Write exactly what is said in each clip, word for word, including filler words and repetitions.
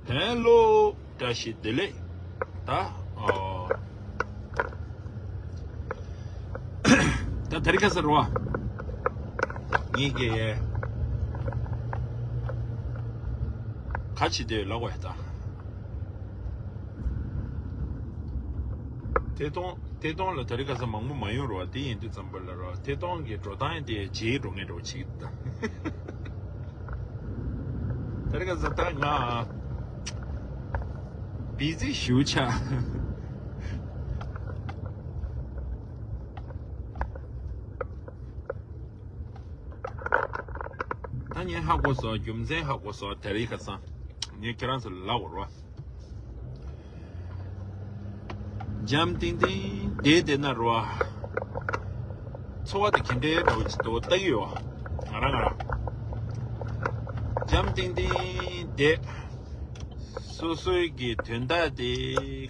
ཧེ་ལོ། བཀྲ་ཤིས་བདེ་ལེགས། ད་ཨོ། ད་དེ་རིང་ཁ་སང་རེད་བ། ངེད་ཀྱིས་ག་བྱེད་འདོད་ལབ་དགོས་ད། ཐད་གཏོང་ཐད་གཏོང་ལ་དེ་རིང་ཁ་སང་མང་པོ་མ་ཡོང་རེད་བ། དེ་ཡིན་དུས་ཙམ་པ་ལ་རེད་བ། ཐད་གཏོང་གི་འགྲོ་སྟངས་དེ་བརྗེད་འགྲོ་ངེས་འགྲོ་བྱེད་ཀྱི་འདུག་ད། དེ་རིང་ཁ་སང་ད་ང་བི་ཛི་ཞེ་པོ་ཆགས། ད་ངས་ཧ་གོ་སོང་། རྒྱུ་མཚན་ཧ་གོ་སོང་། དེ་རིང་ཁ་སང་ངས་ཁྱེད་རང་ཚོ་ལ་ལབ་དགོས་རེད་བ། འཇམ་ཐིང་ཐིང་བསྡད་བསྡད་ན་རེད་བ། འཚོ་བ་དེ་ག་འདྲའི་འདྲ་བོ་ཅིག་འདུག་ལྟ་གི་ཡོད་བ། ང་རང་ང་རང་འཇམ་ཐིང་ཐིང་བསྡད། སོ་སོའི་གི་དོན་དག་དེ་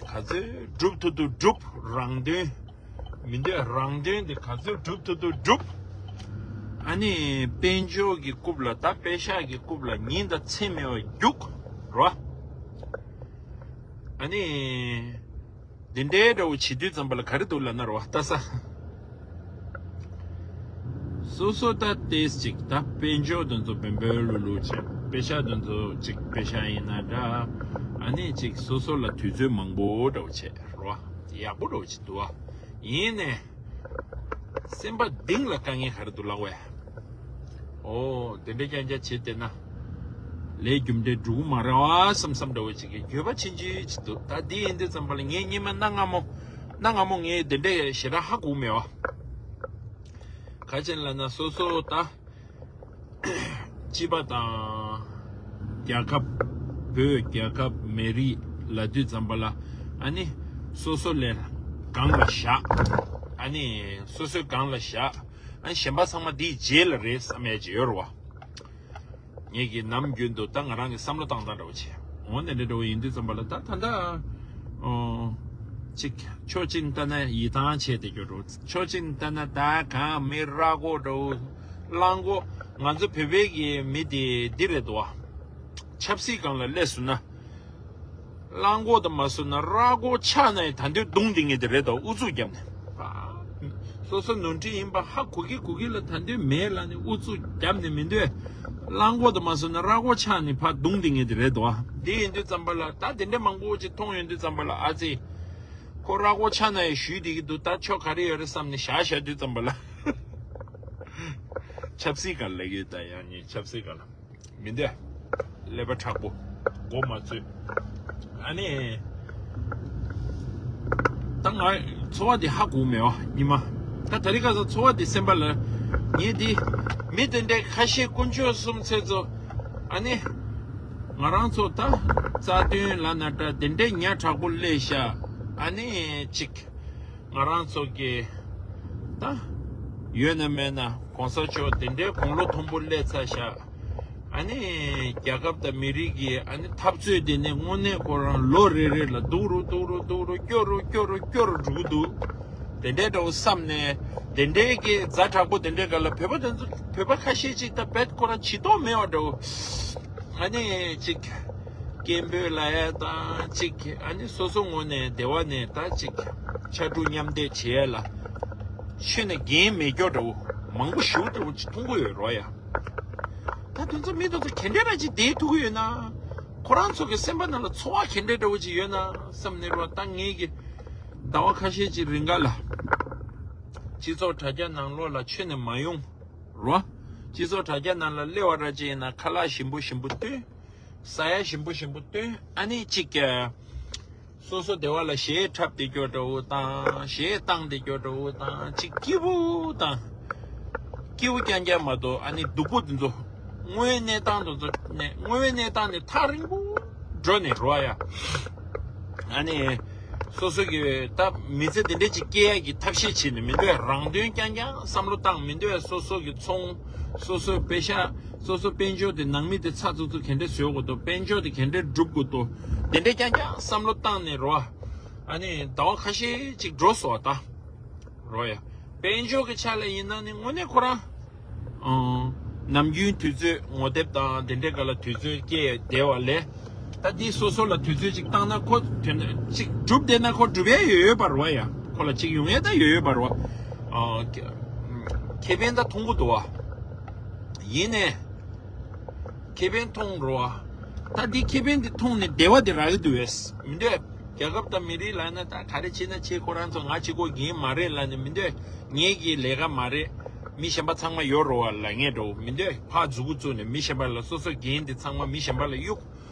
ག་ཚོད་སྒྲུབ་ཐུབ་ཐུབ་སྒྲུབ། རང་དོན་མི་འདོད། རང་དོན་དེ་ག་ཚོད་སྒྲུབ་ཐུབ་ཐུབ་སྒྲུབ། ཨ་ནི་དཔལ་འབྱོར་གྱི་རྐུབ་ལ། ད་པེ་ཤག་གི་རྐུབ་ལ་ཉིན་དང་མཚན་མེད་པར་རྒྱུག་རོ། ཨ་ནི་འདི་འདྲའི་འདྲ་བོ་བྱེད་དུས་ཙམ་པ་ལ་ག་རེ་འདུག་ལབ་ན་རེད་བ། ལྟ་ས། སོ་སོ་ད་ཏོག་ཙམ་ཅིག་ད་དཔལ་འབྱོར་དེ་ཚོ་བེམ་བེམ་ལུག་ལུག་བྱས། པེ་ཤག་དེ་ཚོ་ཅིག་པེ་ཤག་ཡིན་ན་འདྲ། ཨ་ནི་ཅིག་སོ་སོ་ལ་དུས་ཚོད་མང་པོ་འདྲ་བོ་བྱས་རོ། ཡག་པོ་འདྲ་བོ་ཅིག་འདུག་བ། ཡིན་ནའི་སེམས་པ་གཏིང་ལ་དཀའ་ངལ་ག་རེ་འདུག་ལབ་པས། ཨོ་དེ་འདྲ་རྐྱང་རྐྱང་བྱས་བསྡད་ན་ལས་རྒྱུ་འབྲས་འགྲུབ་ཀྱི་མ་རེད་བ་བསམ་བསམ་འདྲ་བོ་ཅིག་གི་འགྱོད་པ་ཕྱིན་ཅི་ཅིག་འདུག་ད་འདི་ཡིན་དུས་ཙམ་པ་ལ་ངས་སྔོན་མ་གནའ་སྔ་མོ་གནའ་སྔ་མོ་ངས་དེ་འདྲ་ཞེ་དྲག་ཧ་གོ་མེད་བ། ག་ཅི་ལབ་ན་སོ་སོ་ད་སྤྱི་པ་དང་རྒྱལ་ཁབ། བོད་རྒྱལ་ཁབ་མི་རིགས་ལབ་དུས་ཙམ་པ་ལ། ཨ་ནི་སོ་སོ་ལ་སྒང་ལ་བཞག་ཨ་ནི་སོ་སོའི་སྒང་ལ་བཞག་ཨ་ནི་གཞན་པ་ཚང་མ་འདིའི་རྗེས་ལ་རེད་བསམ་ཡ་ཅིག་ཡོད་རེད་བ། ངེད་ཀྱིས་ནམ་རྒྱུན་དུ་ད་ང་རང་གི་བསམ་བློ་བཏང་སྟངས་འདྲ་བོ་བྱས། འོ་ན་འདི་འདྲ་བོ་ཡིན་དུས་ཙམ་པ་ལ་ད་ད་ལྟ་ཨོ་ཅིག་ཕྱོགས་གཅིག་ལྟ་ན་ཡིད་ཐང་ཆད་དེ་སྐྱོ་འགྲོ། ཕྱོགས་གཅིག་ལྟ་ན་ད་གང་མི་ར་མགོ་འདྲ་བོ་གླང་མགོ། ང་ཚོ་བོད་པའི་གི་མི་དེ་འདི་རེད་དོ། ཆབ་སྲིད་སྒང་ལ་སླེབས་སོང་ན། གླང་མགོ་དང་མ་སོང་ན་ར་མགོ་ཆགས་ནས་ད་འདོད་རྡུང་འདི་ངེས་དེ་རེད་དོ། ཨུ་ཚུགས་བརྒྱབ་ནས། སོ་སོ་ནོར་འཁྲུལ་ཡིན་པ་ཧ་གོ་གི་གོ་གི་ལ་ད་འདོད་མེད་ལ་ནི་ཨུ་ཚུགས་བརྒྱབ་ནས་མི་འདོད། གླང་མགོ་དང་མ་སོང་ན་ར་མགོ་ཆགས་ནས་ཕར་རྡུང་འདི་ངེས་དེ་རེད་དོ། འདི་ཡིན་དུས་ཙམ་པ་ལ་ད་དེ་འདྲ་མང་པོ་ཅིག་མཐོང་ཡོང་དུས་ཙམ་པ་ལ་ཨ་ཙི། ཁོ་ར་མགོ་ཆགས་ན་ཡང་ཞུས་བསྡད་ཀྱི་འདུག་ད་ཆོ་ག་རེ་ཡོད་རེད་བསམ་ནས་བཞག་བཞག་དུས་ཙམ་པ་ལ། ཆབ་སྲིད་སྒང་ལ་ཡོད་ད་ཡང་ཉིན་ཆབ་སྲིད་སྒང་ལ། མི་འདོད། ཀླད་པ་མཁྲེགས་པོ། མགོ་མ་ཚོས། ཨ་ནི། ད་ང་ཚོར་བ་འདི་ཧ་གོ་མེད་བ་ཉི་མ། ད་དེ་རིང་ཁ་སང་ཚོར་བ་འདི་སེམས་པ་ལ། ངས་འདི། མི་དེ་འདྲའི་ཁ་ཤས་དཀོན་མཆོག་གསུམ་ཚེ་ཚོ། ཨ་ནི། ང་རང་ཚོ་ད། རྩ་དོན་ལ་ན་འདྲ་དེ་འདྲའི་ཉག་ཕྲ་པོ་སླེབས་ཤག་ཨ་ནི་ཅིག་ང་རང་ཚོ་གི་ད་ཡོད་ན་མེད་ན་གོང་ས་མཆོག་དེ་འདྲའི་དགུང་ལོ་མཐོན་པོ་སླེབས་ཚར་ཤག་ཨ་ནི་རྒྱལ་ཁབ་དང་མི་རིགས་ཀྱི་ཨ་ནི་འཐབ་རྩོད་དེ་ནི་དངོས་གནས་ཁོ་རང་ལོ་རེ་རེ་ལ་སྡུག་རུ་སྡུག་རུ་སྡུག་རུ་སྐྱོ་རུ་སྐྱོ་རུ་སྐྱོ་རུ་འགྲོ་གི་འདུག་དེ་འདྲའི་འདྲ་བོ་བསམ་ནས་དེ་འདྲའི་གི་ཛ་དྲག་པོ་དེ་འདྲའི་སྒང་ལ་བོད་པ་དེ་ཚོ་བོད་པ་ཁ་ཤས་ཅིག་ད་བེད་ཁོ་རང་བྱེད་སྟོབས་མེད་པ་འདྲ་བོ། ཨ་ནི་ཅིག་སྐད་འབོད་ལབ་ཡ་དང་ཅིག་ཨ་ནི་སོ་སོ་ངོས་ནས་སྡེ་བ་ནས་ད་ཅིག་ཕྱར་གྲུ་མཉམ་འདེགས་བྱེད་ཡ་ལ་ཆོས་ནས་འགན་མེད་སྐྱོ་འདྲ་བོ་མང་པོ་ཞེ་པོ་འདྲ་བོ་ཅིག་མཐོང་གི་ཡོད་རོ་ཡ། ད་དེ་ཚོ་མི་དེ་ཚོ་ག་འདྲ་ར་ཅིག་བསྡད་ཐུབ་ཀྱི་ཡོད་ན། ཁོ་རང་ཚོ་གི་སེམས་པ་ནང་ལ་ཚོར་བ་ག་འདྲ་འདྲ་བོ་ཅིག་ཡོད་ན་བསམ་ནས་རོ། ད་ངེད་ཀྱི་ཟླ་བ་ཁ་ཤས་ཅིག་རིང་ག་ལ་སྤྱི་ཚོགས་དྲ་རྒྱ་ནང་ལོགས་ལ་ཆོས་ནས་མ་ཡོང་། རོ། སྤྱི་ཚོགས་དྲ་རྒྱ་ནང་ལ་སླེབས་པ་ར་ཅིག་ཡིན་ན་ཁ་ལག་ཞིམ་པོ་ཞིམ་པོ་སྟོན། ཟ་ཡ་ཞིམ་པོ་ཞིམ་པོ་སྟོན། ཨ་ནི་ཅིག་སོ་སོ་སྡེ་བ་ལ་གཞས་འཁྲབ་བསྡད་རྒྱུ་འདྲ་བོ་དང་གཞས་བཏང་བསྡད་རྒྱུ་འདྲ་བོ་དང་ཅིག་སྐྱིད་པོ་དང་། སྐྱིད་པོ་རྐྱང་རྐྱང་མ་གཏོགས་ཨ་ནི་སྡུག་པོ་འདི་ཚོ། དངོས་ཡོད་གནས་སྟངས་འདི་ཚོ་ནས་དངོས་ཡོད་གནས་སྟངས་ནས་ཐག་རིང་པོ་འགྲོ་ནས་རོ་ཡ། ཨ་ནི། སོ་སོ་གི་ད་མི་ཚེ་འདི་འདྲས་ཅིག་སྐྱེལ་ཡག་གི་ཐབས་ཤེས་བྱེད་ནས་མི་འདོད། རང་དོན་རྐྱང་རྐྱང་བསམ་བློ་བཏང་མི་འདོད། སོ་སོ་གི་ཚོང་། སོ་སོའི་པེ་ཤག་སོ་སོ་དཔལ་འབྱོར་དེ་ནང་མི་དེ་ཚགས་ཚུད་ཚུད་ག་འདྲས་བཟོ་དགོས་འདུག་དཔལ་འབྱོར་དེ་ག་འདྲས་སྒྲུབ་དགོས་འདུག་དེ་འདྲས་རྐྱང་རྐྱང་བསམ་བློ་བཏང་ནས་རོ། ཨ་ནི་ཟླ་བ་ཁ་ཤས་ཅིག་འགྲོ་སོང་བ་ད། རོ་ཡ། དཔལ་འབྱོར་གྱི་ཆ་ལ་ཡིན་ན་ནི་དངོས་གནས་ཁོ་རང་། ཨང་། ནམ་རྒྱུན་དུས་ཚོད་ངོ་དེབ་དང་དེ་འདྲའི་སྒང་ལ་དུས་ཚོད་སྐྱེལ་བསྡད་པ་ལས། ད་འདི་སོ་སོ་ལ་དུས་ཚོད་ཅིག་བཏང་ན་ཁོ་དོན་ཅིག་གྲུབ་བསྡད་ན་ཁོ་གྲུབ་ཡས་ཡོད་ཡོད་པ་རེད་བ་ཡ། ཁོ་ལ་ཅིག་ཡོང་ཡས་ད་ཡོད་ཡོད་པ་རེད་བ། ཨ། ཁེ་ཕན་ད་མཐོང་གི་འདུག་བ། ཡིན་ནས། ཁེ་ཕན་མཐོང་རོ། ད་འདི་ཁེ་ཕན་འདི་མཐོང་ནས་བདེ་བ་འདི་རག་གི་འདུག་བས་མི་འདོད། རྒྱལ་ཁབ་དང་མི་རིགས་ལ་ན་ད་ག་རེ་བྱེད་ན་བྱེད། ཁོ་རང་ཚོ་ང་གཅིག་པོ་འགན་མ་རེད་ལབ་ནས་མི་འདོད། ངེད་ཀྱི་ལས་ཀ་མ་རེད། མི་གཞན་པ་ཚང་མ་ཡོད་རོ་བ་ལབ་ངེས་འགྲོ་མི་འདོད། ཕར་མཛུ་གུ་བཙུགས་ནས་མི་གཞན་པ་ལ་སོ་སོ་འགན་འདི་ཚང་མ་མི་གཞན་པ་ལ་གཡུག་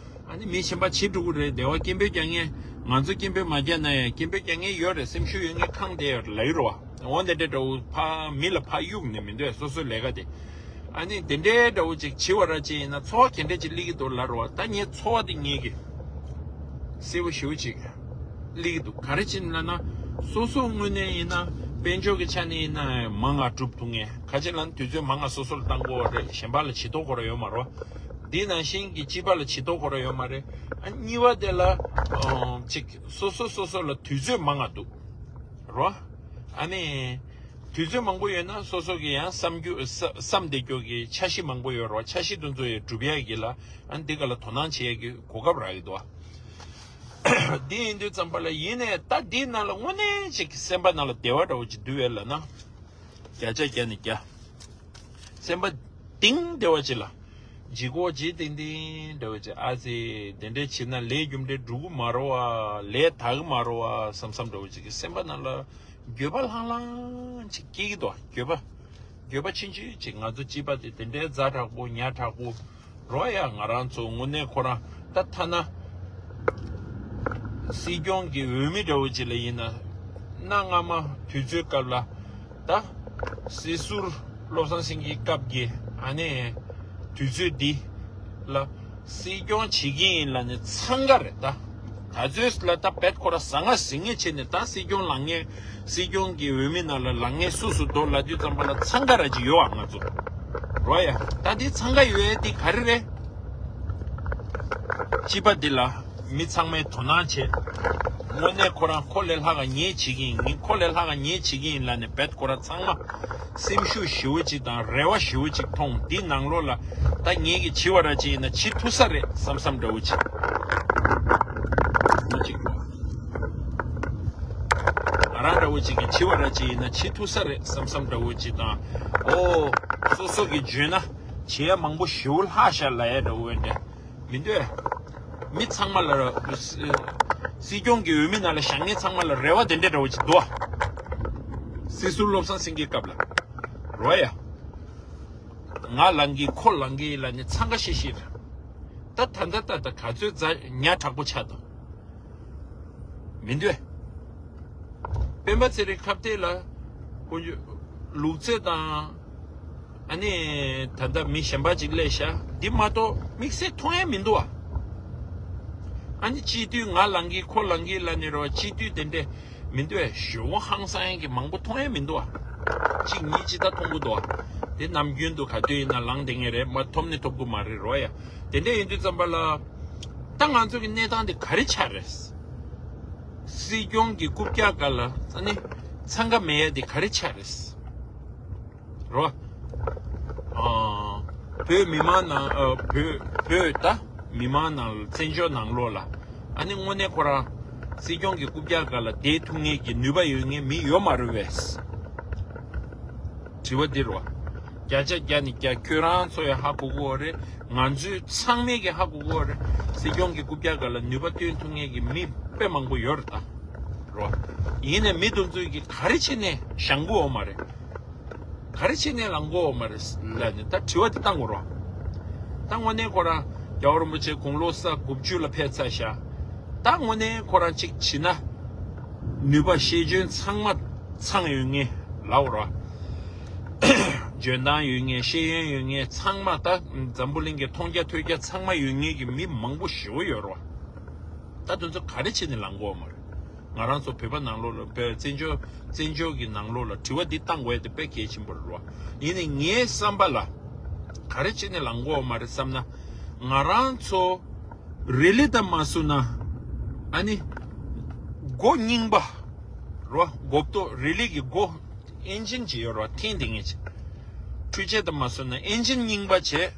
ཨ་ནི་མི་གཞན་པ་བྱེད་འགྲོ་གི་རེད། བདེ་བ་སྐད་འབོད་རྒྱག་མཁན། ང་ཚོ་སྐད་འབོད་མ་རྒྱག་ན་ཡང་སྐད་འབོད་རྒྱག་མཁན་ཡོད་རེད། སེམས་ཤུགས་ཡོད་མཁན་ཁེངས་བསྡད་ཡོད་རེད་ལབ་ཡོད་རེད་བ། འོ་འདི་འདྲ་འདྲ་བོ་ཕ་མི་ལ་ཕ་གཡུག་ནས་མི་འདོད། སོ་སོའི་ལས་ཀ་དེ། ཨ་ནི་དེ་འདྲའི་འདྲ་བོ་ཅིག་བྱེད་པ་ར་ཅིག་ཡིན་ན་ཚོར་བ་ག་འདྲ་ཅིག་སླེབས་ཀྱི་འདུག་ལབ་རེད་བ། ད་ངའི་ཚོར་བ་དེ་ངེད་ཀྱི་གསལ་པོ་ཞེ་པོ་ཅིག་སླེབས་ཀྱི་འདུག་ག་རེ་བྱས་ནས་ལབ་ན། སོ་སོ་དངོས་གནས་ཡིན་ན་དཔལ་འབྱོར་གྱི་ཆ་ནས་ཡིན་ན་མང་ང་སྒྲུབ་ཐུབ་མཁན། ག་ཅི་ལབ་ན་དུས་ཚོད་མང་ང་སོ་སོ་ལ་བཏང་དགོས་པ་རེད། གཞན་པ་ལ་བྱེད་ཐུབ་ཀྱི་ཡོད་མ་རེད་བ། འདི་ནང་བཞིན་གྱི་སྤྱི་པ་ལ་བྱེད་ཐུབ་ཀྱི་ཡོད་མ་རེད། ཨ་གཉིས་པ་དེ་ལ་ཨ་ཅིག་སོ་སོ་སོ་སོ་ལ་དུས་ཚོད་མང་ང་འདུག་རོ། ཨ་ནི། དུས་ཚོད་མང་པོ་ཡོད་ན་སོ་སོ་གི་ཡང་བསམ་རྒྱུ་བསམ་བསམ་བསྡད་རྒྱུ་གི་འཆར་གཞི་མང་པོ་ཡོད་རེད་བ། འཆར་གཞི་དེ་ཚོ་ཡང་སྒྲུབ་ཡག་གི་ལ་ཨ་ནི་འདི་ག་ལ་དོ་སྣང་བྱེད་ཡག་གི་གོ་སྐབས་རག་གི་འདུག་བ། འདི་ཡིན་དུས་ཙམ་པ་ལ་ཡིན་ནའི་ད་འདིའི་ནང་ལ་དངོས་གནས་ཅིག་སེམས་པ་ནང་ལ་བདེ་བ་འདྲ་བོ་ཅིག་འདུག་བས་ལབ་ན། བརྒྱ་ཆ་བརྒྱ་ནས་བརྒྱ། སེམས་པ་གཏིང་བདེ་བ་ཅིག་ལ། ལྗིད་ཁོག་ལྗིད་ཏིང་ཏིང་འདྲ་བོ་ཅིག་ཨ་ཙི་དེ་འདྲས་བྱེད་ན་ལས་རྒྱུ་འབྲས་འགྲུབ་ཀྱི་མ་རེད་བ། ལས་དག་གི་མ་རེད་བ་བསམ་བསམ་འདྲ་བོ་ཅིག་གི་སེམས་པ་ནང་ལ་འགྱོད་པ་ལྷང་ལྷང་ཅིག་སྐྱེ་གི་འདུག་འགྱོད་པ། འགྱོད་པ་ཆུང་ཆུང་ཅིག་ང་ཚོ་སྤྱི་པ་དེ་དེ་འདྲའི་ཛ་དྲག་པོ་ཉ་དྲག་པོ་རོ་ཡ། ང་རང་ཚོ་དངོས་གནས་ཁོ་རང་ད་ཐ་ན་སྲིད་སྐྱོང་གི་འོས་མི་འདྲ་བོ་ཅིག་ལ་ཡིན་ན་གནའ་སྔ་མ་དུས་ཚོད་སྐབས་ལ་ད་སྲིད་ཟུར་བློ་བཟང་སེང་གེའི་སྐབས་ཀྱི་ཨ་ནི་དུས་ཚོད་འདི་ལ་སྲིད་སྐྱོང་བྱེད་ཀྱི་ཡིན་ལབ་ནས་འཚང་ཁ་རེད་ད། ད་ཚོད་ལ་ད་བེད་ཁོ་ར་ཟ་ང་ཟིང་ངེ་བྱས་ནས་ད་སྲིད་སྐྱོང་ལངས་ངེ་སྲིད་སྐྱོང་གི་འོས་མི་ནང་ལ་ལངས་ངེ་སུ་སུ་འདུག་ལབ་དུས་ཙམ་པ་ལ་འཚང་ཁ་ར་ཅིག་ཡོད་ཨ་ང་ཚོ་རོ་ཡ། ད་འདི་འཚང་ཁ་ཡོད་ཡ་འདི་ག་རེ་རེད། སྤྱི་པ་འདི་ལ་མི་ཚང་མས་དོ་སྣང་བྱེད། དངོས་གནས་ཁོ་རང་ཁོ་ལས་ལྷག་ག་ངས་བྱེད་ཀྱི་ཡིན། ངས་ཁོ་ལས་ལྷག་ག་ངས་བྱེད་ཀྱི་ཡིན་ལབ་ནས་བེད་ཁོ་ར་ཚང་མ་སེམས་ཤུགས་ཞེ་པོ་ཅིག་དང་རེ་བ་ཞེ་པོ་ཅིག་མཐོང་། འདི་ནང་ལོགས་ལ་ད་ངེད་ཀྱི་བྱི་བ་ར་ཅིག་ཡིན་ན་བྱེད་ཐུབ་ས་རེད་བསམ་བསམ་འདྲ་བོ་ཅིག་མ་གཅིག་རོ། ང་རང་འདྲ་བོ་ཅིག་གི་བྱི་བ་ར་ཅིག་ཡིན་ན་བྱེད་ཐུབ་ས་རེད་བསམ་བསམ་འདྲ་བོ་ཅིག་དང་། ཨོ། སོ་སོ་གི་བརྗོད་ན་བྱེད་ཡ་མང་པོ་ཞེ་པོ་ལྷག་ཤག་ལབ་ཡ་འདྲ་བོ་འདྲ་མི་འདོད། མི་ཚང་མ་ལ་སྲིད་སྐྱོང་གི་འོས་མི་ནང་ལ་བཞག་མཁན་ཚང་མ་ལ་རེ་བ་དེ་འདྲ་འདྲ་བོ་ཅིག་འདུག་ཨ། སྲིད་ཟུར་བློ་བཟང་སེང་གེའི་སྐབས་ལ་རོ་ཡ། ང་ལངས་གི་ཁོ་ལངས་གི་ལབ་ནས་འཚང་ཁ་ཤིག་ཤིག་རེད། ད་ད་ད་ད་ད་ག་ཚོད་ཛ་ཉ་དྲག་པོ་ཆགས་འདུག་མི་འདོད། སྤེན་པ་ཚེ་རིང་ཁ་གཏད་ལ་དཀོན་མཆོག་ལུག་རྫི་དང་ཨ་ནི་ད་ལྟ་མི་གཞན་པ་ཅིག་སླེབས་ཤག་འདི་མ་གཏོགས་དམིགས་བསལ་མཐོང་ཡ་མི་འདུག་ཨ། ཨ་ནི་སྤྱི་འཐུས་ང་ལངས་གི་ཁོ་ལངས་གི་ལབ་ནས་རོ། སྤྱི་འཐུས་དེ་འདྲས་མི་འདོད། ཞེ་པོ་ཧང་སང་ཡ་གི་མང་པོ་མཐོང་ཡ་མི་འདུག་ཨ། གཅིག་གཉིས་ཅིག་ད་མཐོང་གི་འདུག་ཨ། དེ་ནམ་རྒྱུན་དུ་ག་དུས་ཡིན་ན་ལངས་བསྡད་མཁན་རེད། མ་ཐོབ་ནི་ཐོབ་གི་མ་རེད་རོ་ཡ། དེ་འདྲས་ཡིན་དུས་ཙམ་པ་ལ། ད་ང་ཚོ་གི་གནས་སྟངས་དེ་ག་རེ་ཆགས་རེད། སྲིད་སྐྱོང་གི་རྐུབ་བཀྱག་སྒང་ལ་ཨ་ནི་འཚང་ཁ་མེད་ཡ་དེ་ག་རེ་ཆགས་རེད། རོ། ཨ། བོད་མི་མང་ནང་ཨ། བོད་བོད་ད་མི་མང་ནང་ལ་བཙན་བྱོལ་ནང་ལོགས་ལ་ཨ་ནི་དངོས་གནས་ཁོ་རང་སྲིད་སྐྱོང་གི་རྐུབ་བཀྱག་སྒང་ལ་བསྡད་ཐུབ་མཁན་གྱི་ནུས་པ་ཡོད་མཁན་མི་ཡོད་མ་རེད་པས། དྲི་བ་འདི་རེད་བ། བརྒྱ་ཆ་བརྒྱ་ནས་བརྒྱ་ཁྱོད་རང་ཚོ་ཡང་ཧ་གོ་གི་ཡོད་རེད། ང་ཚོའི་ཚང་མས་ཀྱི་ཧ་གོ་གི་ཡོད་རེད། སྲིད་སྐྱོང་གི་རྐུབ་བཀྱག་སྒང་ལ་ནུས་པ་བཏོན་ཐུབ་མཁན་གྱི་མི་དཔེ་མང་པོ་ཡོད་རེད་ད། རེད་བ། ཡིན་ནའི་མི་དེ་ཚོས་ཀྱི་ག་རེ་བྱས་ནས་བཞེངས་གི་ཡོད་མ་རེད། ག་རེ་བྱས་ནས་ལངས་གི་ཡོད་མ་རེད་ལབ་ནས་ད་དྲི་བ་དེ་བཏང་དགོས་རེད་བ། ད་དངོས་གནས་ཁོ་རང་རྒྱལ་བ་རིན་པོ་ཆེ་དགུང་ལོ་ས་དགུ་བཅུ་ལ་ཕེབས་ཚར་ཤག་ད་དངོས་གནས་ཁོ་རང་གཅིག་བྱས་ན་ནུས་པ་ཤེས་འཇོན་ཚང་མ་ཚང་ཡོད་མཁན་ལབ་རོ། འཇོན་ཐང་ཡོད་མཁན། ཤེས་ཡོན་ཡོད་མཁན་ཚང་མ་ད་འཛམ་བུ་གླིང་གི་མཐོང་རྒྱ་ཐོས་རྒྱ་ཚང་མ་ཡོད་མཁན་གྱི་མི་མང་པོ་ཞེ་པོ་ཡོད་རོ། ད་དེ་ཚོ་ག་རེ་བྱས་ནས་ལངས་གི་ཡོད་མ་རེད། ང་རང་ཚོ་བོད་པ་ནང་ལོགས་ལ་བོད་བཙན་བྱོལ་བཙན་བྱོལ་གྱི་ནང་ལོགས་ལ་དྲི་བ་འདི་བཏང་དགོས་ཡ་དེ་དཔེ་གལ་ཆེན་པོ་རེད་རོ། ཡིན་ནའི་ངའི་བསམ་པ་ལ་ག་རེ་བྱས་ནས་ལངས་གི་ཡོད་མ་རེད་བསམ་ན། ང་རང་ཚོ་རི་ལི་དང་མ་སུ་ན་ཨ་ནི་མགོ་རྙིང་པ་རོ། མགོ་ཐོག་རི་ལི་གི་མགོ་ཨེན་ཇིན་ཅིག་ཡོད་རོ། འཐེན་དེ་ངེས་ཅིག་འཕྲུལ་ཆས་དང་མ་སུ་ན་ཨེན་ཇིན་རྙིང་པ་བྱས།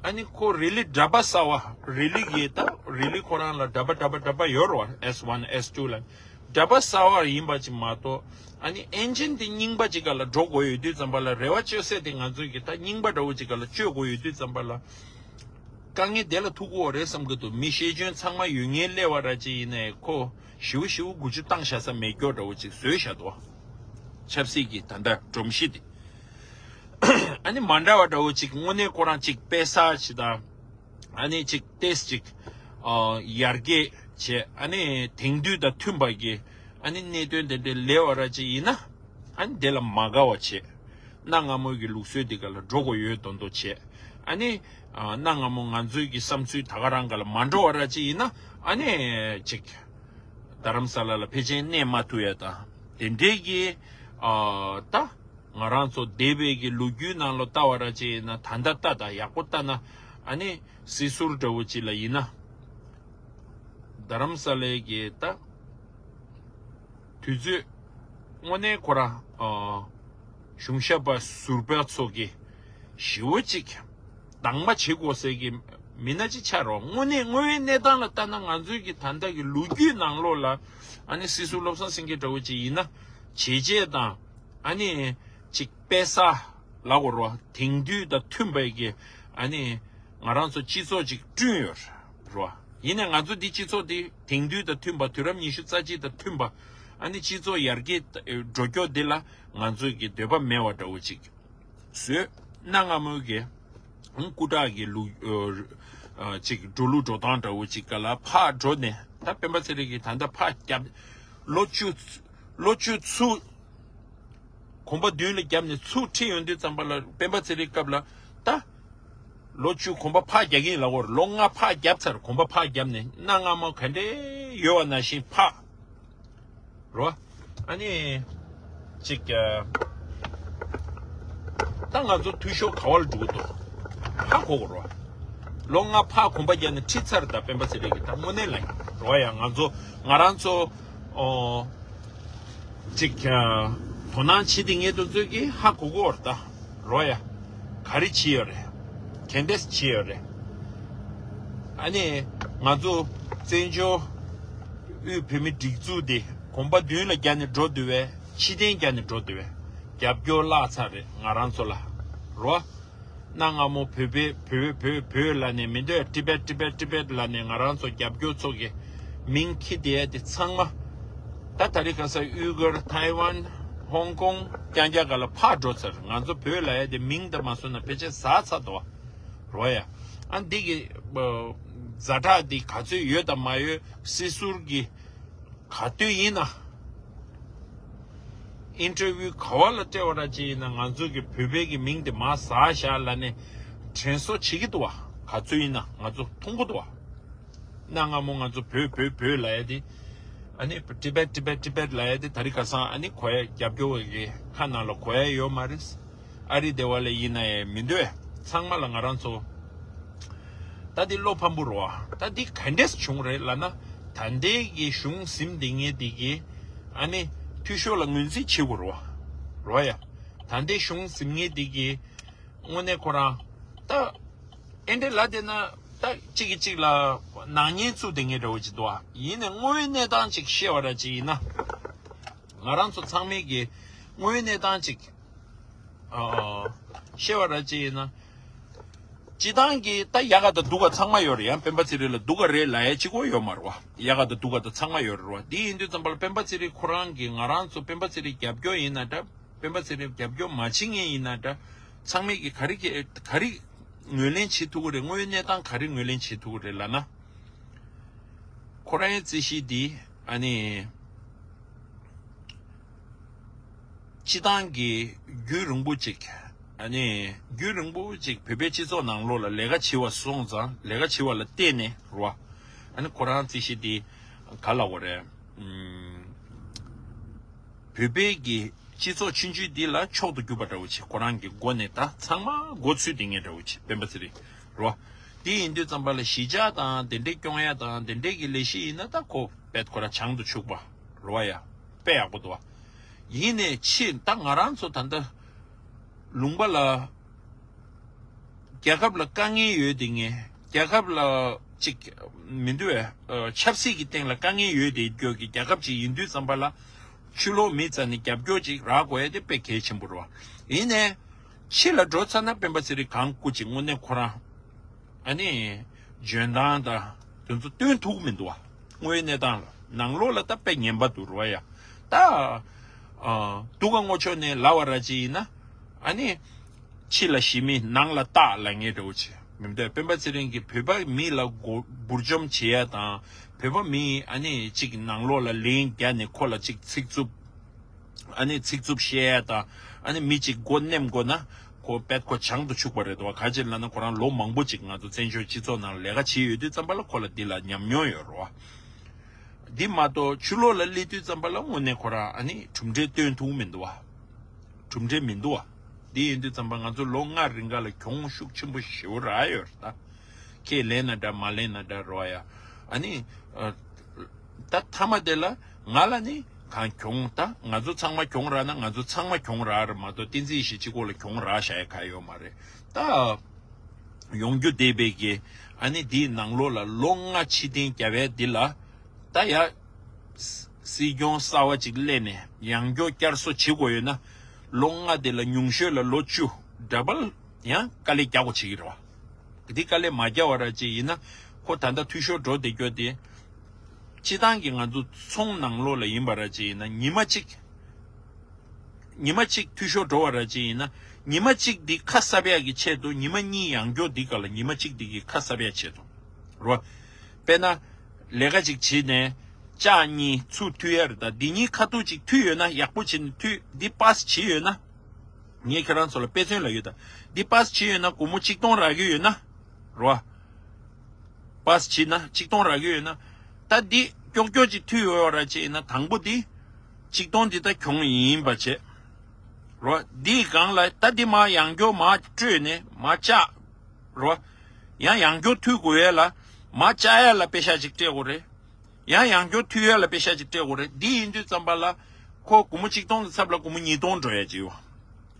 ཨ་ནི་ཁོ་རི་ལི་འདྲ་པ་གསར་བ། རི་ལི་གི་ད་རི་ལི་ཁོ་རང་ལ་འདྲ་པ་འདྲ་པ་འདྲ་པ་ཡོད་རེད་བ། S one S two ལ་འདྲ་པ་གསར་བ་ཡིན་པ་ཅིག་མ་གཏོགས། ཨ་ནི་ཨེན་ཇིན་དེ་རྙིང་པ་ཅིག་ག་ལ་འགྲོ་དགོས་ཡོད་དུས་ཙམ་པ་ལ། རེ་བ་བཅོལ་ས་དེ་ང་ཚོའི་གི་ད་རྙིང་པ་འདྲ་བོ་ཅིག་ག་ལ་བཅོལ་དགོས་ཡོད་དུས་ཙམ་པ་ལ། དཀའ་ངལ་དེ་ལ་ཐུག་གི་ཡོད་རེད་བསམ་གི་འདུག་མི་ཤེས་འཇོན་ཚང་མ་ཡོད་མཁན་སླེབས་པ་ར་ཅིག་ཡིན་ནའི་ཁོ་ཞེ་པོ་ཞེ་པོ་འགུལ་སྐྱོད་བཏང་བཞག་ས་མེད་སྐྱོ་འདྲ་བོ་ཅིག་བཟོས་བཞག་འདུག་ཆབ་སྲིད་ཀྱི་ད་ལྟ་སྒྲོམ་གཞི་དེ། ཨ་ནི་མ་འདྲ་བ་འདྲ་བོ་ཅིག་དངོས་གནས་ཁོ་རང་ཅིག་དཔེ་གསར་ཅིག་དང་། ཨ་ནི་ཅིག་ཏེས་ཅིག་ཨ་ཡར་རྒྱས་བྱས། ཨ་ནི་དེང་དུས་དང་མཐུན་པ་གི་ཨ་ནི་གནད་དོན་དེ་འདྲའི་སླེབས་པ་ར་ཅིག་ཡིན་ན། ཨ་ནི་དེ་ལ་མ་དགའ་བ་བྱས། གནའ་སྔ་མོའི་གི་ལུགས་སྲོལ་དེ་ག་ལ་འགྲོ་དགོས་ཡོད་མདོག་མདོག་བྱས། ཨ་ནི་ཨ་གནའ་སྔ་མོ་ང་ཚོའི་གི་བསམ་ཚུལ་ད་ག་རང་ག་ལ་མ་འགྲོ་བ་ར་ཅིག་ཡིན་ན། ཨ་ནི་ཅིག་རྡ་རམ་ས་ལ་ལ་ཕལ་ཆེར་གནས་མ་ཐུབ་ཡ་དང་། དེ་འདྲའི་གི་ཨ་ད་ང་རང་ཚོ་འདས་པའི་གི་ལོ་རྒྱུས་ནང་ལ་ལྟ་བ་ར་ཅིག་ཡིན་ན། ད་ལྟ་ལྟ་དང་ཡག་པོ་ལྟ་ན། ཨ་ནི་སྲིད་ཟུར་འདྲ་བོ་ཅིག་ལ་ཡིན་ན། རྡ་རམ་ས་ལའི་གི་ད་དུས་ཚོད་དངོས་གནས་ཁོ་རང་ཨ་གཞུང་ཞབས་པ་ཟུར་པ་ཚོ་གི་ཞེ་པོ་ཅིག་སྡང་མ་བྱེད་དགོས་ཟེར་གི་མི་སྣ་ཅིག་ཆགས་རོགས། དངོས་གནས་དངོས་ཡོད་གནས་སྟངས་ལ་ལྟ་ན། ང་ཚོའི་གི་ད་ལྟ་གི་ལོ་རྒྱུས་ནང་ལོགས་ལ་ཨ་ནི་སྲིད་ཟུར་བློ་བཟང་སེང་གེ་འདྲ་བོ་ཅིག་ཡིན་ན། བྱས་རྗེས་དང་ཨ་ནི་ཅིག་དཔེ་གསར་ལབ་དགོས་རེད་བ། དེང་དུས་དང་མཐུན་པའི་གི་ཨ་ནི་ང་རང་ཚོ་སྤྱི་ཚོགས་ཅིག་བསྐྲུན་ཡོད་རེད་བ། ཡིན་ནའི་ང་ཚོ་འདི་སྤྱི་ཚོགས་འདི་དེང་དུས་དང་མཐུན་པ། དུས་རབས་ཉི་ཤུ་རྩ་གཅིག་དང་མཐུན་པ། ཨ་ནི་སྤྱི་ཚོགས་ཡར་རྒྱས་འགྲོ་སྐྱོད་འདི་ལ་ང་ཚོའི་གི་འདོད་པ་མེད་པ་འདྲ་བོ་ཅིག་བཟོས། གནའ་སྔ་མོའི་གི་སྐུ་དྲག་གི་ལུགས་ཨ་ཅིག་འགྲོ་ལུགས་འགྲོ་སྟངས་འདྲ་བོ་ཅིག་ག་ལ་ཕར་འགྲོ་ནས། ད་སྤེན་པ་ཚེ་རིང་གིས་ད་ལྟ་ཕར་བརྒྱབ། ལོ་བཅུ། ལོ་བཅུ་ཚུར། གོམ་པ་མདུན་ལ་བརྒྱབ་ནས་ཚུར་ཁྲིད་ཡོང་དུས་ཙམ་པ་ལ། སྤེན་པ་ཚེ་རིང་སྐབས་ལ་ད་ལོ་བཅུ་གོམ་པ་ཕར་རྒྱག་གི་ཡིན་ལབ་དགོས་རེད། ལོ་ལྔ་ཕར་བརྒྱབ་ཚར། གོམ་པ་ཕར་བརྒྱབ་ནས་གནའ་སྔ་མོ་ག་འདྲས་ཡོད་པ་ནང་བཞིན་ཕར། རོ། ཨ་ནི་ཅིག་ཨ་ད་ང་ཚོ་འཐུས་ཤོར་ག་བ་ལ་འགྲོ་གི་འདུག་ཧ་གོ་གི་རོ། ལོ་ལྔ་ཕར་གོམ་པ་རྒྱག་ནས་ཁྲིད་ཚར། ད་སྤེན་པ་ཚེ་རིང་གིས་ད་དངོས་གནས་ལ་ཡིན་རོ། ཡ་ང་ཚོ་ང་རང་ཚོ་ཨོ་ཅིག་ཨ་དོ་སྣང་བྱེད་དེ་ངེས་དུ་ཚོད་ཀྱིས་ཧ་གོ་གི་ཡོད་རེད་ད། རོ་ཡ། ག་རེ་བྱས་ཡོད་རེད། ག་འདྲས་བྱས་ཡོད་རེད། ཨ་ནི་ང་ཚོ་བཙན་བྱོལ་དབུས་བོད་མི་སྒྲིག་འཛུགས་དེ་གོམ་པ་མདུན་ལ་རྒྱག་ནས་འགྲོ་འདུག་བས། ཕྱིར་འཐེན་རྒྱག་ནས་འགྲོ་འདུག་བས། རྒྱབ་སྐྱོར་བརླག་ཚར་རེད་ང་རང་ཚོ་ལ། རོ། གནའ་སྔ་མོ་བོད་པའི་བོད་བོད་བོད་ལབ་ནས་མི་འདོད། ཏི་བེད་ཏི་བེད་ཏི་བེད་ལབ་ནས་ང་རང་ཚོ་རྒྱབ་སྐྱོར་ཚོ་གི་མིང་འཁྱེར་བསྡད་ཡ་དེ་ཚང་མ། ད་ད་རེས་ཁ་སང་ཨུའི་གུར། ཐའེ་ཝན། ཧོང་ཀོང་རྐྱང་རྐྱང་ག་ལ་ཕར་འགྲོ་ཚར། ང་ཚོ་བོད་ལབ་ཡ་དེ་མིང་དང་མ་སོང་ན་ཕལ་ཆེར་ཟག་ཚར་འདུག་བ། རོ་ཡ། ཨ་འདི་གི་ཨ་ཛ་དྲག་འདི་ག་ཚོད་ཡོད་དང་མ་ཡོད། སྲིད་ཟུར་གི་ག་དུས་ཡིན་ན། ཨིན་ཊར་བིའུ་ག་བ་ལ་སྤྲད་པ་ར་ཅིག་ཡིན་ན། ང་ཚོ་གི་བོད་པའི་གི་མིང་དེ་མར་ཟག་བཞག་ལབ་ནས་དྲན་གསོ་བྱེད་ཀྱི་འདུག་བ། ག་ཚོད་ཡིན་ན་ང་ཚོ་མཐོང་གི་འདུག་བ། གནའ་སྔ་མོ་ང་ཚོ་བོད་བོད་བོད་ལབ་ཡ་དེ། ཨ་ནི་ཏི་བེད་ཏི་བེད་ཏི་བེད་ལབ་ཡ་དེ་ད་རེས་ཁ་སང་ཨ་ནི་གོ་ཡ། རྒྱབ་སྐྱོར་བ་གི་ཁ་ནང་ལ་གོ་ཡ་ཡོད་མ་རེད། ཨ་རི་སྡེ་བ་ལ་ཡིན་ན་ཡང་མི་འདོད། ཚང་མ་ལ་ང་རང་ཚོ། ད་འདི་བློ་ཕམ་པོ་རེད་བ། ད་འདི་ག་འདྲས་བྱུང་རེད་ལབ་ན། ད་ལྟའི་གི་གཞུང་ཟིན་བསྡད་མཁན་འདི་གི་ཨ་ནི་འཐུས་ཤོར་ལ་ངོས་འཛིན་བྱེད་དགོས་རེད་བ། རེད་བ་ཡ། ད་ལྟའི་གཞུང་ཟིན་མཁན་འདི་གི་དངོས་གནས་ཁོ་རང་ད་ཨེ་འདྲས་ལབ་བསྡད་ན། ད་གཅིག་གིས་གཅིག་ལ་ནག་ཉེས་བཙུགས་བསྡད་མཁན་འདྲ་བོ་ཅིག་འདུག་བ། ཡིན་ནའི་དངོས་ཡོད་གནས་སྟངས་ཅིག་བཤད་པ་ར་ཅིག་ཡིན་ན། ང་རང་ཚོ་ཚང་མས་ཀྱི་དངོས་ཡོད་གནས་སྟངས་ཅིག་ཨ་བཤད་པ་ར་ཅིག་ཡིན་ན། སྤྱི་བཏང་གི་ད་ཡག་ག་དང་སྡུག་ག་ཚང་མ་ཡོད་རེད། ཡང་སྤེན་པ་ཚེ་རིང་ལ་སྡུག་ག་རེད་ལབ་ཡ་གཅིག་པོ་ཡོད་མ་རེད་བ། ཡག་ག་དང་སྡུག་ག་དང་ཚང་མ་ཡོད་རེད་བ། དེ་ཡིན་དུས་ཙམ་པ་ལ་སྤེན་པ་ཚེ་རིང་ཁོ་རང་གིས་ང་རང་ཚོ་སྤེན་པ་ཚེ་རིང་རྒྱབ་སྐྱོར་ཡིན་ན་འདྲ། སྤེན་པ་ཚེ་རིང་རྒྱབ་སྐྱོར་མ་བྱེད་མཁན་ཡིན་ན་འདྲ། ཚང་མས་ཀྱི་ག་རེ་ག་རེ་ངོས་ལེན་བྱེད་ཐུབ་ཀྱི་རེད། དངོས་ཡོད་གནས་སྟངས་ག་རེ་ངོས་ལེན་བྱེད་ཐུབ་ཀྱི་རེད་ལབ་ན། ཁོ་རང་རྩིས་གཞི་འདི་ཨ་ནི་སྤྱི་བཏང་གི་རྒྱུན་རིང་པོ་ཅིག་ཨ་ནི་རྒྱུན་རིང་པོ་ཅིག་བོད་པའི་སྤྱི་ཚོགས་ནང་ལོགས་ལ་ལས་ཀ་བྱེད་པ་སོང་ཙང་། ལས་ཀ་བྱེད་པ་ལ་བརྟེན་ནས་རེད་བ། ཨ་ནི་ཁོ་རང་རྩིས་གཞི་འདི་ག་ལབ་དགོས་རེད། ཨུམ། བོད་པའི་གི་སྤྱི་ཚོགས་ཆུང་ཆུང་འདི་ལ་མཆོག་ཏུ་གྱུར་པ་འདྲ་བོ་ཅིག་ཁོ་རང་གི་མགོ་ནས་ད་ཚང་མ་མགོ་ཚུད་དེ་ངེས་འདྲ་བོ་ཅིག་སྤེན་པ་ཚེ་རིང་རོ། དེ་ཡིན་དུས་ཙམ་པ་ལ་གཞིས་ཆགས་དང་དེ་འདྲའི་སྐྱོང་ཡ་དང་དེ་འདྲའི་གི་ལས་གཞི་ཡིན་ན་ད་ཁོ་དཔེ་ཁོ་རང་བྱང་དུ་ཆུག་པ་རོ་ཡ། དཔེ་ཡག་པོ་འདུག་བ། ཡིན་ནས་ཕྱིར་ད་ང་རང་ཚོ་ད་ལྟ་ལུང་པ་ལ། རྒྱལ་ཁབ་ལ་དཀའ་ངལ་ཡོད་དེ་ངས་རྒྱལ་ཁབ་ལ་ཅིག་མི་འདུག་བས། ཆབ་སྲིད་ཀྱི་སྟེང་ལ་དཀའ་ངལ་ཡོད་དེ་སྐྱོ་གི་རྒྱལ་ཁབ་ཅིག་ཡིན་དུས་ཙམ་པ་ལ་ཕྱི་ལོགས་མི་རྩ་ནས་རྒྱབ་སྐྱོར་ཅིག་རག་དགོས་ཡ་དེ་དཔེ་གལ་ཆེན་པོ་རེད་བ། ཡིན་ནའི་ཕྱི་ལ་འགྲོ་ཚར་ན་སྤེན་པ་ཚེ་རིང་གང་སྐུ་ཅིག་དངོས་གནས་ཁོ་རང་ཨ་ནི་འཇོན་ཐང་དང་དེ་ཚོ་སྟོན་ཐུབ་མི་འདུག་བ། དངོས་གནས་སྟངས་ལ་ནང་ལོགས་ལ་ད་དཔེ་ངན་པ་འདུག་རེད་བ་ཡ། ད་ཨ་སྡུག་ག་སྔོ་ཕྱོགས་ནས་ལབ་པ་ར་ཅིག་ཡིན་ན་ཨ་ནི། ཕྱི་ལ་ཞི་མི་ནང་ལ་སྟག་ལབ་མཁན་འདྲ་བོ་ཅིག་མི་འདུག་སྤེན་པ་ཚེ་རིང་གིས་བོད་པ་མི་ལ་མགོ་འབུར་འཇོམས་བྱེད་ཡ་དང་བོད་པ་མི་ཨ་ནི་གཅིག་ནང་ལོགས་ལ་ལན་རྒྱག་ནས་ཁོ་ལ་གཅིག་ཚིག་རྩུབ། ཨ་ནི་ཚིག་རྩུབ་བཤད་ཡ་དང་ཨ་ནི་མི་གཅིག་མགོ་ནེམ་དགོས་ན་ཁོ་པད་ཁོ་བྱང་དུ་ཆུག་པ་རེད་དོ། ག་ཅི་ལབ་ན་ཁོ་རང་ལོ་མང་པོ་ཅིག་ང་ཚོ་བཙན་བྱོལ་སྤྱི་ཚོགས་ནང་ལས་ཀ་བྱས་ཡོད་དུས་ཙམ་པ་ལ་ཁོ་ལ་འདི་ལ་ཉམས་མྱོང་ཡོད་རེད་བ། འདི་མ་གཏོགས་ཕྱི་ལོགས་ལ་སླེབས་དུས་ཙམ་པ་ལ་དངོས་གནས་ཁོ་རང་ཨ་ནི་གྲུབ་འབྲས་སྟོན་ཐུབ་མི་འདུག་བ། གྲུབ་འབྲས་མི་འདུག་བ། འདི་ཡིན་དུས་ཙམ་པ་ང་ཚོ་ལོ་ལྔ་རིང་ག་ལ་གྱོང་ཤུགས་ཆེན་པོ་ཞེ་པོ་རག་ཡོད་རེད་ད། ཁྱེད་ལེན་ན་འདྲ་མ་ལེན་ན་འདྲ་རོ་ཡ། ཨ་ནི། ཨ། ད་མཐའ་མ་དེ་ལ་ང་ལ་ནི་གང་གྱོང་ད་ང་ཚོ་ཚང་མ་གྱོང་རག་ན་ང་ཚོ་ཚང་མ་གྱོང་རག་རེད་མ་གཏོགས་བསྟན་འཛིན་ཡེ་ཤེས་གཅིག་པོ་ལ་གྱོང་རག་བཞག་ཡ་ག་ཡོད་མ་རེད་ད། ཡོང་རྒྱུ་བསྡད་པའི་གི་ཨ་ནི་འདིའི་ནང་ལོགས་ལ་ལོ་ལྔ་ཕྱིར་འཐེན་རྒྱབ་ཡ་འདི་ལ་ད་ཡ། སྲིད་སྐྱོང་གསར་བ་ཅིག་སླེབས་ནས་ཡང་སྐྱོ་བསྐྱར་གསོ་བྱེད་དགོས་ཡོད་ན་ལོ་ལྔ་དེ་ལ་ཉུང་ཤོས་ལ་ལོ་བཅུ་ཌ་བལ་ཡང་དཀའ་ལས་རྒྱག་དགོས་བྱེད་ཀྱི་རེད་བ། འདི་དཀའ་ལས་མ་རྒྱག་པ་ར་ཅིག་ཡིན་ན་ཁོ་ད་ལྟ་འཐུས་ཤོར་འགྲོ་བསྡད་རྒྱུ་དེ། སྤྱི་བཏང་གི་ང་ཚོ་ཚོང་ནང་ལོགས་ལ་ཡིན་པ་ར་ཅིག་ཡིན་ན་ཉི་མ་གཅིག་ཉི་མ་གཅིག་འཐུས་ཤོར་འགྲོ་བ་ར་ཅིག་ཡིན་ན་ཉི་མ་གཅིག་འདི་ཁ་གསབ་ཡག་གི་ཆེད་དུ་ཉི་མ་གཉིས་ཡང་སྐྱོ་འདི་ག་ལ་ཉི་མ་གཅིག་འདི་གི་ཁ་གསབ་ཡག་ཆེད་དུ་རོ། དཔེར་ན་ལས་ཀ་ཅིག་བྱེད་ནས་ལྕགས་གཉིས་ཚུར་མཐུད་ཡ་རེད་ད། འདི་གཉིས་ཁ་ཐུག་ཅིག་མཐུད་ཡོད་ན་ཡག་པོ་བྱེད་ནས་མཐུད་འདི་པཱ་སི་བྱེད་ཡོད་ན། ངས་ཁྱེད་རང་ཚོ་ལ་དཔེ་མཚོན་ལ་ཡོད་ད། འདི་པཱ་སི་བྱེད་ཡོད་ན་སྒོར་མོ་གཅིག་སྟོང་རག་གི་ཡོད་ན་རོ། པཱ་སི་བྱེད་ན་གཅིག་སྟོང་རག་གི་ཡོད་ན། ད་འདི་ཀྱོག་ཀྱོག་ཅིག་མཐུད་ཡོད་ར་ཅིག་ཡིན་ན་དང་པོ་འདི་གཅིག་སྟོང་འདི་ད་གྱོང་ཡིན་པ་བྱས། རོ། འདིའི་སྒང་ལ་ད་འདི་མ་ཡང་སྐྱོ་མ་སྤྲོད་ནས་མ་བཅག་རོ། ཡང་ཡང་སྐྱོ་མཐུད་དགོས་ཡས་ལ་མ་བཅག་ཡས་ལ་པེ་ཤ་ཅིག་སྤྲད་དགོས་རེད། ཡང་ཡང་སྐྱོ་མཐུད་ཡས་ལ་པེ་ཤ་ཅིག་སྤྲད་དགོས་རེད། འདི་ཡིན་དུས་ཙམ་པ་ལ་ཁོ་སྒོར་མོ་གཅིག་སྟོང་གི་ཚབ་ལ་སྒོར་མོ་ཉིས་སྟོང་འགྲོ་ཡས་ཅིག་ཡོད།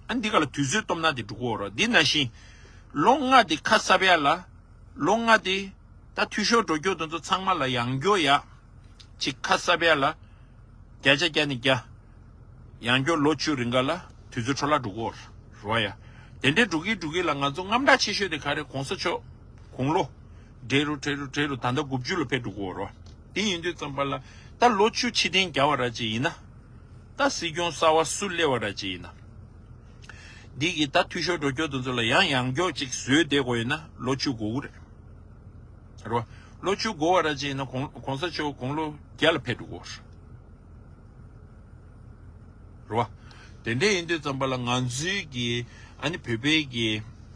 ཨ་འདི་ག་ལ་དུས་ཚོད་སྟོབས་ན་དེ་འགྲོ་གི་ཡོད་རེད། འདི་ནང་བཞིན་ལོ་ལྔ་དེ་ཁ་གསབ་ཡས་ལ་ལོ་ལྔ་དེ་ད་འཐུས་ཤོར་འགྲོ་རྒྱུ་དེ་ཚོ་ཚང་མ་ལ་ཡང་སྐྱོ་ཡ་ཅིག་ཁ་གསབ་ཡས་ལ་བརྒྱ་ཆ་བརྒྱ་ནས་བརྒྱ། ཡང་སྐྱོ་ལོ་བཅུ་རིང་ག་ལ་དུས་ཚོད་འཕྲོ་བརླག་འགྲོ་གི་ཡོད་རེད་བ་ཡ། དེ་འདྲའི་འགྲོ་གི་འགྲོ་གི་ལ་ང་ཚོ་དངངས་སྐྲག་ཆེ་ཤོས་དེ་ག་རེ་གོང་ས་མཆོག་དགུང་ལོ་བགྲེས་རུ་བགྲེས་རུ་བགྲེས་རུ་ད་ལྟ་དགུ་བཅུ་ལ་ཕེབས་འགྲོ་གི་ཡོད་རེད་བ། དེ་ཡིན་དུས་ཙམ་པ་ལ་ད་ལོ་བཅུ་ཕྱིར་འཐེན་རྒྱག་པ་ར་ཅིག་ཡིན་ན། ད་སྲིད་སྐྱོང་གསར་བ་སུ་སླེབས་པ་ར་ཅིག་ཡིན་ན། འདི་གི་ད་འཐུས་ཤོར་འགྲོ་རྒྱུ་དེ་ཚོ་ལ་ཡང་ཡང་སྐྱོ་ཅིག་བཟོས་བསྡད་དགོས་ཡོད་ན་ལོ་བཅུ་འགོར་གི་རེད། རེད་བ། ལོ་བཅུ་འགོར་བ་ར་ཅིག་ཡིན་ན་གོང་གོང་ས་མཆོག་དགུང་ལོ་བརྒྱ་ལ་ཕེབས་འགྲོ་གི་རེད་བ། དེ་འདྲ་ཡིན་དུས་ཙམ་པ་ལ་ང་ཚོའི་གི་ཨ་ནི་བོད་པའི་གི་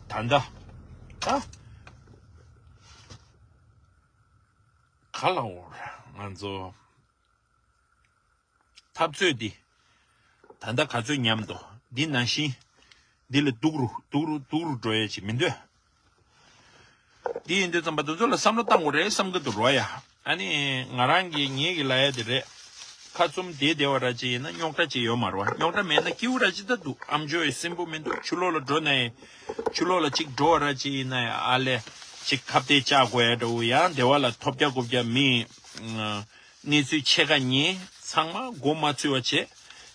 ད་ལྟ་ད་ག་ལ་འོར་ང་ཚོ། འཐབ་རྩོད་འདི། ད་ལྟ་ག་ཚོད་ཉམས་འདུག་འདི་ནང་བཞིན། འདི་ལས་སྡུག་རུ་སྡུག་རུ་སྡུག་རུ་འགྲོ་ཡས་ཅིག་མི་འདོད། འདི་ཡིན་དུས་ཙམ་པ་དེ་ཚོ་ལ་བསམ་བློ་བཏང་དགོས་རེད་བསམ་གི་འདུག་རོ་ཡ། ཨ་ནི་ང་རང་གིས་ངེད་ཀྱི་ལ་ཡ་དེ་རེད། ཁ་བཙུམ་བསྡད་བསྡད་པ་ར་ཅིག་ཡིན་ན་རྙོག་དྲ་ཅིག་ཡོད་མ་རེད་བ། རྙོག་དྲ་མེད་ན་སྐྱིད་པོ་ར་ཅིག་ད་འདུག་ཨམ་ཅོག་ཡི་སིམ་པོ་མི་འདུག་ཕྱི་ལོགས་ལ་འགྲོ་ན་ཡི། ཕྱི་ལོགས་ལ་ཅིག་འགྲོ་བ་ར་ཅིག་ཡིན་ན་ཡ་ཨ་ལས། ཅིག་ཁ་གཏད་བཅག་དགོས་ཡ་འདྲ་བོ་ཡང་སྡེ་བ་ལ་ཐོབ་རྒྱ་དགོས་རྒྱ་མི། གནས་ཚུལ་ཕྱེད་ཀ་ཉན་ཚང་མ་མགོ་མ་ཚོས་པ་བྱས།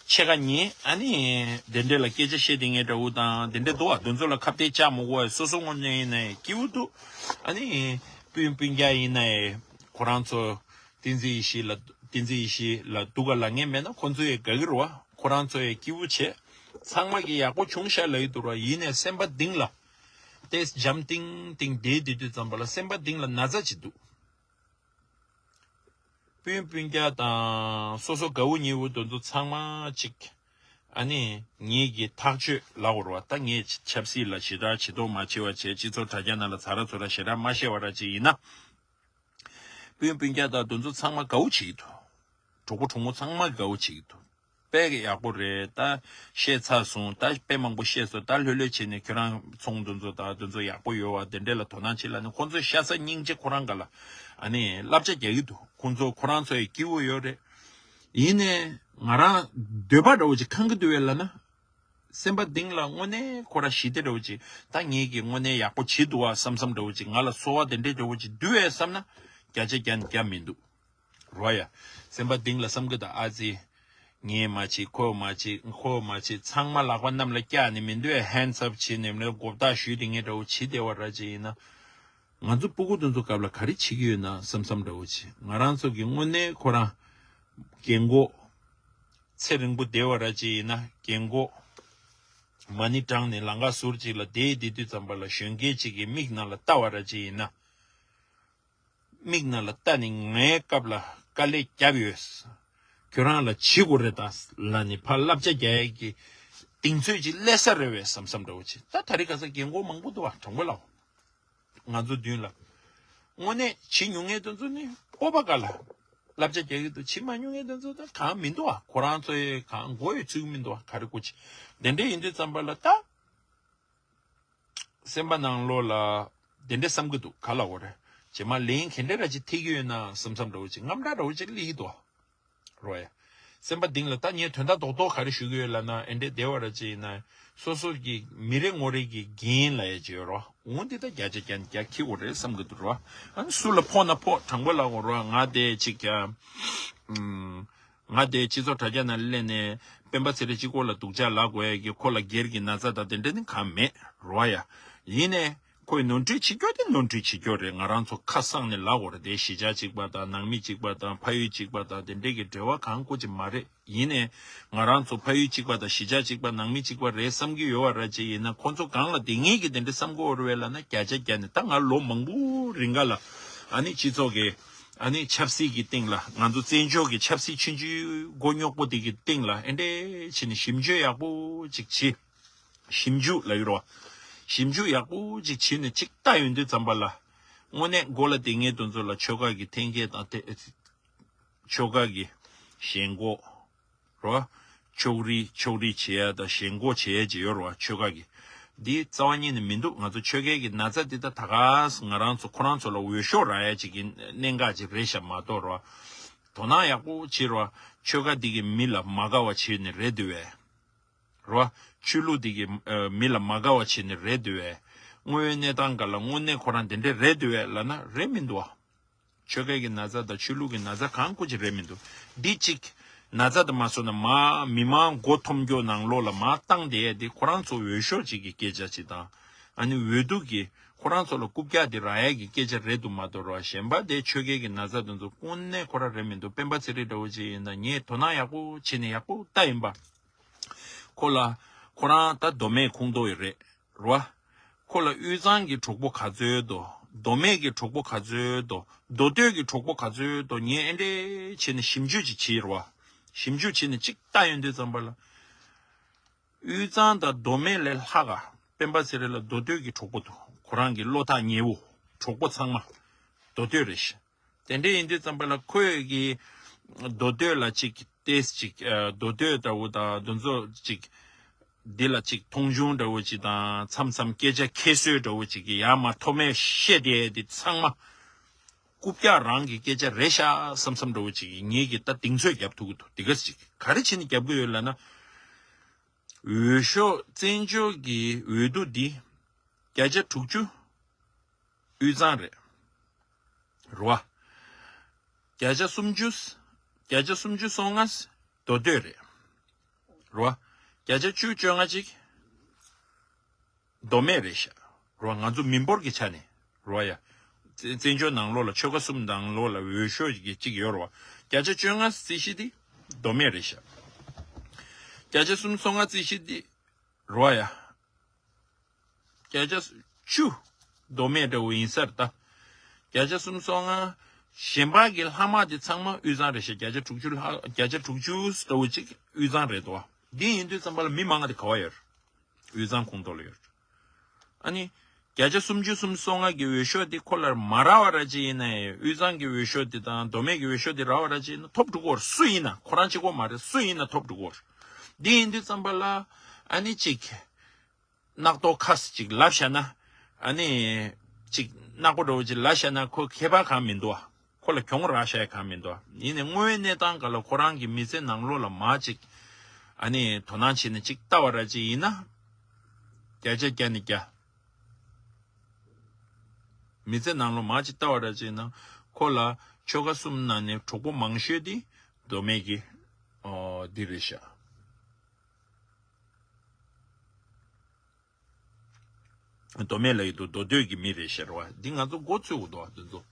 ཕྱེད་ཀ་ཉན་ཨ་ནི་དེ་འདྲས་ལ་སྐད་ཆ་བཤད་དེ་ངས་འདྲ་བོ་དང་དེ་འདྲས་འདུག་བ། དེ་ཚོ་ལ་ཁ་གཏད་བཅག་མི་དགོས་བ་སོ་སོ་ངོ་ནས་ཡིན་ནའི་སྐྱིད་པོ་འདུག་ཨ་ནི་སྤུན་སྤུན་ཀྱག་ཡིན་ནའི་ཁོ་རང་ཚོ་བསྟན་འཛིན་ཡེ་ཤེས་ལ་བསྟན་འཛིན་ཡེ་ཤེས་ལ་སྡུག་ག་ལབ་མཁན་མེད་ན་ཁོ་ཚོ་ཡང་དགའ་གི་རེད་བ། ཁོ་རང་ཚོ་ཡང་སྐྱིད་པོ་བྱས། ཚང་མ་གི་ཡག་པོ་བྱུང་ཤག་ལབ་ཀྱི་འདུག་ར། ཡིན་ནའི་སེམས་པ་གཏིང་ལ་ཏེས་འཇམ་ཏིང་ཏིང་བསྡད་བསྡད་དུས་ཙམ་པ་ལ་སེམས་པ་གཏིང་ལ་ན་ཚ་ཅིག་འདུག་སྤུན་སྤུན་ཀྱག་དང་སོ་སོ་དགའ་བོ་ཉེ་བོ་དེ་ཚོ་ཚང་མ་ཅིག་ཨ་ནི་ངེད་ཀྱི་ཐག་གཅོད་ལབ་དགོས་རེད་བ། ད་ངས་ཆབ་སྲིད་ལ་ཞེ་དྲག་བྱེད་དོགས་མ་བྱེད་པ་བྱས། སྤྱི་ཚོགས་དྲ་རྒྱ་ནང་ལ་ཚ་ར་ཚུ་ར་ཞེ་དྲག་མ་བཤད་པ་ར་ཅིག་ཡིན་ན། སྤུན་སྤུན་ཀྱག་དང་དེ་ཚོ་ཚང་མ་དགའ་བོ་བྱེད་ཀྱི་འདུག་གྲོགས་པོ་གྲོགས་མོ་ཚང་མ་དགའ་བོ་བྱེད་ཀྱི་འདུག་དཔེ་ཡག་པོ་རེད་ད། བཤད་ཚར་སོང་ད། དཔེ་མང་པོ་བཤད་སོང་ད། ལྷོད་ལྷོད་བྱས་ནས་ཁྱོད་རང་ཚོང་དེ་ཚོ་དང་དེ་ཚོ་ཡག་པོ་ཡོད་བ་དེ་འདྲས་ལ་དོ་སྣང་བྱེད་ལབ་ནས་ཁོང་ཚོས་ཤ་ཚ་སྙིང་རྗེ་ཁོ་རང་ག་ལ་ཨ་ནི་བསླབ་བྱ་རྒྱག་གི་འདུག་ཁོང་ཚོ་ཁོ་རང་ཚོ་ཡི་སྐྱིད་པོ་ཡོད་རེད། ཡིན་ནའི་ང་རང་འདོད་པ་འདྲ་བོ་ཅིག་ཁེངས་ཀྱི་འདུག་བས་ལབ་ན། སེམས་པ་གཏིང་ལ་དངོས་གནས་ཁོ་རང་ཞི་བདེ་འདྲ་བོ་ཅིག་ད་ངེད་ཀྱིས་དངོས་གནས་ཡག་པོ་བྱེད་འདུག་བ་བསམ་བསམ་འདྲ་བོ་ཅིག་ང་ལ་གསོལ་བ་དེ་འདྲས་འདྲ་བོ་ཅིག་འདུག་བས་བསམ་ན་བརྒྱ་ཆ་བརྒྱ་ནས་བརྒྱ་མི་འདུག་རོ་ཡ། སེམས་པ་གཏིང་ལ་བསམ་གི་ད་ཨ་ཙི། ངས་མ་བྱེད་ཁོས་མ་བྱེད་ཁོས་མ་བྱེད་ཚང་མ་ལག་པ་གནམ་ལ་བཀྱག་ནས་མི་འདུག་ཧན་སབ་བྱེད་ནས་མི་མགོ་བཏགས་ཞུས་ཏེ་ངས་འདྲ་བོ་བྱེད་བསྡད་བ་ར་ཅིག་ཡིན་ན། ང་ཚོ་སྤུ་གུ་དེ་ཚོ་སྐབས་ལ་ག་རེ་བྱེད་ཀྱི་ཡོད་ན་བསམ་བསམ་འདྲ་བོ་བྱེད། ང་རང་ཚོ་གི་དངོས་གནས་ཁོ་རང་རྒན་གོག་ཚེ་རིང་པོ་བསྡད་བ་ར་ཅིག་ཡིན་ན་རྒན་གོག་མ་ཎི་བགྲངས་ནས་ལང་ཀ་ཟུར་ཅིག་ལ་བསྡད་བསྡད་དུས་ཙམ་པ་ལ་གཞོན་སྐྱེས་ཅིག་གི་མིག་ནང་ལ་ལྟ་བ་ར་ཅིག་ཡིན་ན། མིག་ནང་ལ་ལྟ་ནས་ངའི་སྐབས་ལ་དཀའ་ལས་བརྒྱབ་ཡོད། ཁྱོད་རང་ལ་བྱེད་དགོས་རེད་ད་ལ་ནི་ཕར་བསླབ་བྱ་རྒྱག་ཡས་ཀྱི་གདེང་ཚོད་ཅིག་སླེབས་ས་རེད་བས་བསམ་བསམ་འདྲ་བོ་ཅིག་ད་དེ་རིང་ཁ་སང་རྒན་གོག་མང་པོ་འདུག་བ་དྲང་པོ་ལབ། ང་ཚོ་མདུན་ལ། དངོས་གནས་བྱེད་མྱོང་མཁན་དེ་ཚོ་ནི་སྤོབས་པ་དགའ་ལ། བསླབ་བྱ་རྒྱག་གི་འདུག་བྱེད་མ་མྱོང་མཁན་དེ་ཚོ་ད་གང་མི་འདུག་ཨ། ཁོ་རང་ཚོ་ཡི་གང་མགོ་ཡི་ཚུགས་མི་འདུག་ཨ། ག་རེ་ཀུ་ཅི། དེ་འདྲ་ཡིན་དུས་ཙམ་པ་ལ་ད། སེམས་པ་ནང་ལོགས་ལ། དེ་འདྲ་བསམ་གི་འདུག་ག་ལ་འོ་རེད། རྗེས་མ་ལན་ག་འདྲ་ར་ཅིག་ཐེབས་ཀྱི་ཡོད་ན་བསམ་བསམ་འདྲ་བོ་ཅིག་རྔམ་སྐྲག་འདྲ་བོ་ཅིག་སླེབས་ཀྱི་འདུག་རོ་ཡ། སེམས་པ་གཏིང་ལ་ད་ངས་དོན་དག་རྡོག་རྡོག་ག་རེ་ཞུ་གི་ཡོད་ལབ་ན་ཨེ་འདྲས་བདེ་བ་ར་ཅིག་ཡིན་ན། སོ་སོ་གི་མི་རེ་ངོ་རེ་གི་འགན་ལ་ཡ་ཅིག་ཡོད་རོ། འོང་འདི་ད་བརྒྱ་ཆ་བརྒྱ་ནས་བརྒྱ་འཁྱེར་དགོས་རེད་བསམ་གི་འདུག་རོ། ཨ་ནི་སུ་ལ་ཕོག་ན་ཕོག་དྲང་པོ་ལབ་དགོས་རོ། ང་དེ་ཅིག་ཨ། ཨུམ། ང་དེ་སྤྱི་ཚོགས་དྲ་རྒྱ་ནང་སླེབས་ནས་སྤེན་པ་ཚེ་རིང་གཅིག་པོ་ལ་སྡུག་ཅག་ལབ་དགོས་ཡ་གི་ཁོ་ལ་སྒེར་གྱི་ན་ཚ་དང་དེ་འདྲ་ནི་གང་མེད་རོ་ཡ། ཡིན་ནས། ཁོས་ནོར་འཁྲུལ་བྱེད་རྒྱུ་དེ་ནོར་འཁྲུལ་བྱེད་རྒྱུ་རེད། ང་རང་ཚོ་ཁ་གསང་ནས་ལབ་དགོས་རེད་དེ། གཞིས་ཆགས་གཅིག་པ་དང་ནང་མི་གཅིག་པ་དང་ཕ་ཡུལ་གཅིག་པ་དང་དེ་འདྲས་ཀྱི་འབྲེལ་བ་གང་དགོས་ཀྱི་མ་རེད། ཡིན་ནས་ང་རང་ཚོ་ཕ་ཡུལ་གཅིག་པ་དང་གཞིས་ཆགས་གཅིག་པ་ནང་མི་གཅིག་པ་རེད་བསམ་གྱི་ཡོད་པ་ར་ཅིག་ཡིན་ན་ཁོ་ཚོ་གང་ལ་དེ་ངེད་ཀྱི་དེ་འདྲས་བསམ་གྱི་ཡོད་རེད་བས་ལབ་ན་བརྒྱ་ཆ་བརྒྱ་ནས་ད་ང་ལོ་མང་པོ་རིང་ག་ལ་ཨ་ནི་སྤྱི་ཚོགས་ཀྱི་ཨ་ནི་ཆབ་སྲིད་ཀྱི་སྟེང་ལ་ང་ཚོ་བཙན་བྱོལ་གྱི་ཆབ་སྲིད་ཆུང་ཆུང་མགོ་རྙོག་པོ་དེ་གི་སྟེང་ལ་ཨེ་འདྲས་བྱས་ནས་ཞིབ་འཇུག་ཡག་པོ་ཅིག་བྱས། ཞིབ་འཇུག་ལབ་ཡོད་རེད་བ། ཞིབ་འཇུག་ཡག་པོ་ཅིག་བྱས་ནས་ཅིག་ལྟ་ཡོང་དུས་ཙམ་པ་ལ། དངོས་གནས་མགོ་ལ་དེ་ངས་དེ་ཚོ་ལ་ཆོལ་ཁ་གི་འཐེན་འཁྱེར་དང་དེ། ཆོལ་ཁ་གི་ཞེན་ཁོག་རེད་བ། ཕྱོགས་རིས་ཕྱོགས་རིས་བྱེད་ཡ་དང་ཞེན་ཁོག་བྱེད་ཡ་ཅིག་ཡོད་རེད་བ་ཆོལ་ཁ་གི། འདི་རྩ་བ་ཉིད་ནས་མི་འདུག་ང་ཚོ་ཆོལ་ཁའི་གི་ན་ཚ་འདི་ད་ད་ག་ང་རང་ཚོ་ཁོ་རང་ཚོ་ལ་འོས་ཤོག་རག་ཡ་ཅིག་གི་གནད་འགག་ཅིག་རེད་ཤག་མ་གཏོགས་རེད་བ། དོ་སྣང་ཡག་པོ་བྱེད་རེད་བ། ཆོལ་ཁ་འདི་གི་མི་ལ་མ་དགའ་བ་བྱས་ནས་རེད་འདུག་བས། རེད་བ། ཆོས་ལུགས་འདི་གི་ཨ་མི་ལ་མ་དགའ་བ་བྱས་ནས་རེད་འདུག་བས། དངོས་ཡོད་གནས་སྟངས་སྒང་ལ་དངོས་གནས་ཁོ་རང་དེ་འདྲས་རེད་འདུག་བས་ལབ་ན་རེད་མི་འདུག་བ། ཆོལ་ཁའི་གི་ན་ཚ་དང་ཆོས་ལུགས་ཀྱི་ན་ཚ་གང་སྐུ་ཅི་རེད་མི་འདུག་འདི་གཅིག་ན་ཚ་དང་མ་སོང་ན་མ་མི་མང་མགོ་འཐོམ་རྒྱུ་ནང་ལོགས་ལ་མ་བཏང་བསྡད་ཡས་འདི་ཁོ་རང་ཚོ་འོས་ཤོག་ཅིག་གི་སྐད་ཆ་ཅིག་དང་། ཨ་ནི་འོས་བསྡུ་གི་ཁོ་རང་ཚོ་ལ་རྐུབ་བཀྱག་འདི་རག་ཡས་ཀྱི་སྐད་ཆ་རེད་འདུག་མ་གཏོགས་རོ་གཞན་པ་དེ་ཆོལ་ཁའི་གི་ན་ཚ་དེ་ཚོ་དངོས་གནས་ཁོ་རང་རེད་མི་འདུག་སྤེན་པ་ཚེ་རིང་འདྲ་བོ་ཅིག་ཡིན་ན་ངས་དོ་སྣང་ཡག་པོ་བྱས་ནས་ཡག་པོ་ལྟ་ཡིན་པ། ཁོ་ལ་ཁོ་རང་ད་མདོ་སྨད་ཁོངས་གཏོགས་ཡོད་རེད་རོ། ཁོ་ལ་དབུས་གཙང་གི་གྲོགས་པོ་ག་ཚོད་འདུག་མདོ་སྨད་ཀྱི་གྲོགས་པོ་ག་ཚོད་འདུག་མདོ་སྟོད་ཀྱི་གྲོགས་པོ་ག་ཚོད་འདུག་ངས་ཨེ་འདྲས་བྱས་ནས་ཞིབ་འཇུག་ཅིག་བྱས་རོ། ཞིབ་འཇུག་བྱས་ནས་ཅིག་ལྟ་ཡོང་དུས་ཙམ་པ་ལ། དབུས་གཙང་དང་མདོ་སྨད་ལས་ལྷག་ག་སྤེན་པ་ཚེ་རིང་ལ་མདོ་སྟོད་ཀྱི་གྲོགས་པོ་འདུག་ཁོ་རང་གི་བློ་ཐག་ཉེ་བོ་གྲོགས་པོ་ཚང་མ་མདོ་སྟོད་རེད་ཤག་དེ་འདྲ་ཡིན་དུས་ཙམ་པ་ལ་ཁོས་ཀྱི་མདོ་སྟོད་ལ་ཅིག་ཏེས་ཅིག་ཨ་མདོ་སྟོད་ལྟ་བུ་དང་དེ་ཚོ་ཅིག་འདི་ལ་ཅིག་མཐོང་ཆུང་འདྲ་བོ་ཅིག་དང་མཚམས་མཚམས་སྐད་ཆ་ཁྱད་གསོད་འདྲ་བོ་ཅིག་གི་ཡ་མ་མཐོ་དམན་བཤད་དེ་འདི་ཚང་མ་རྐུབ་བཀྱག་རང་གི་སྐད་ཆ་རེད་ཤག་བསམ་བསམ་འདྲ་བོ་ཅིག་གི་ངེད་ཀྱི་ད་གདེང་ཚོད་རྒྱབ་ཐུབ་ཀྱི་འདུག་དེ་ག་ཅིག་ག་རེ་བྱས་ནས་རྒྱབ་ཀྱི་ཡོད་ལབ་ན། འོས་ཤོག་བཙན་བྱོལ་གྱི་འོས་བསྡུ་འདི་བརྒྱ་ཆ་དྲུག་ཅུ་དབུས་གཙང་རེད། རེད་བ། བརྒྱ་ཆ་སུམ་ཅུ། བརྒྱ་ཆ་སུམ་ཅུ་སོ་ལྔ་མདོ་སྟོད་རེད། རེད་བ། བརྒྱ་ཆ་བཅུ་བཅོ་ལྔ་ཅིག་མདོ་སྨད་རེད་ཤག་རེད་བ། ང་ཚོ་མི་འབོར་གྱི་ཆ་ནས་རེད་བ་ཡ། བཙན་བཙན་བྱོལ་ནང་ལོགས་ལ་ཆོལ་ཁ་གསུམ་ནང་ལོགས་ལ་འོས་ཤོག་གི་གཅིག་ཡོད་རེད་བ། བརྒྱ་ཆ་བཅོ་ལྔ་རྩིས་གཞི་འདི་མདོ་སྨད་རེད་ཤག་བརྒྱ་ཆ་སུམ་ཅུ་སོ་ལྔ་རྩིས་གཞི་འདི་རེད་བ་ཡ། བརྒྱ་ཆ་བཅུ་མདོ་སྨད་འདྲ་བོ་ཡིན་ས་རེད་ད། བརྒྱ་ཆ་སུམ་ཅུ་སོ་ལྔ། གཞན་པ་གི་ལྷག་མ་དེ་ཚང་མ་དབུས་གཙང་རེད་ཤག་བརྒྱ་ཆ་དྲུག་ཅུ་ལྷག་བརྒྱ་ཆ་དྲུག་ཅུ་འདྲ་བོ་ཅིག་དབུས་གཙང་རེད་དོ། འདི་ཡིན་དུས་ཙམ་པ་ལ་མི་མང་ང་དེ་ག་བ་ཡོད་རེད། དབུས་གཙང་ཁོངས་གཏོགས་ལ་ཡོད་རེད། ཨ་ནི། བརྒྱ་ཆ་སུམ་ཅུ་སོ་ལྔ་གི་འོས་ཤོག་དེ་ཁོ་ལ་མ་རག་པ་ར་ཅིག་ཡིན་ན་ཡང་དབུས་གཙང་གི་འོས་ཤོག་དེ་དང་མདོ་སྨད་ཀྱི་འོས་ཤོག་དེ་རག་པ་ར་ཅིག་ཡིན་ན་ཐོབ་འགྲོ་གི་ཡོད་རེད། སུ་ཡིན་ན་ཁོ་རང་གཅིག་པོ་མ་རེད། སུ་ཡིན་ན་ཐོབ་འགྲོ་གི་ཡོད་རེད། འདི་ཡིན་དུས་ཙམ་པ་ལ་ཨ་ནི་ཅིག་རྣག་ཐོག་ཁ་ཅིག་ལབ་བཞག་ན། ཨ་ནི། ཅིག་རྣག་པོ་འདྲ་བོ་ཅིག་ལབ་བཞག་ན་ཁོ་ཁྱད་པར་གང་མི་འདུག་ཨ། ཁོ་ལ་གྱོང་རག་བཞག་ཡ་གང་མི་འདུག་ཨ། ཡིན་ནའི་དངོས་ཡོད་གནས་སྟངས་སྒང་ལ་ཁོ་རང་གི་མི་ཚེ་ནང་ལོགས་ལ་མ་ཅིག་ཨ་ནི་དོ་སྣང་བྱས་ནས་ཅིག་ལྟ་བ་ར་ཅིག་ཡིན་ན། བརྒྱ་ཆ་བརྒྱ་ནས་བརྒྱ། མི་ཚེ་ནང་ལོ་མ་ཅིག་ལྟ་བ་ར་ཅིག་ཡིན་ན། ཁོ་ལ་ཆོལ་ཁ་གསུམ་ནང་ནས་གྲོགས་པོ་མང་ཤོས་དེ་མདོ་སྨད་ཀྱི་ཨོ་འདི་རེད་ཤག་མདོ་སྨད་ལ་ཡོད་དོ་མདོ་སྟོད་ཀྱི་མི་རེད་ཤག་རེད་བ། འདི་ང་ཚོ་མགོ་ཚོས་དགོས་འདུག་བ་འདི་ཚོ།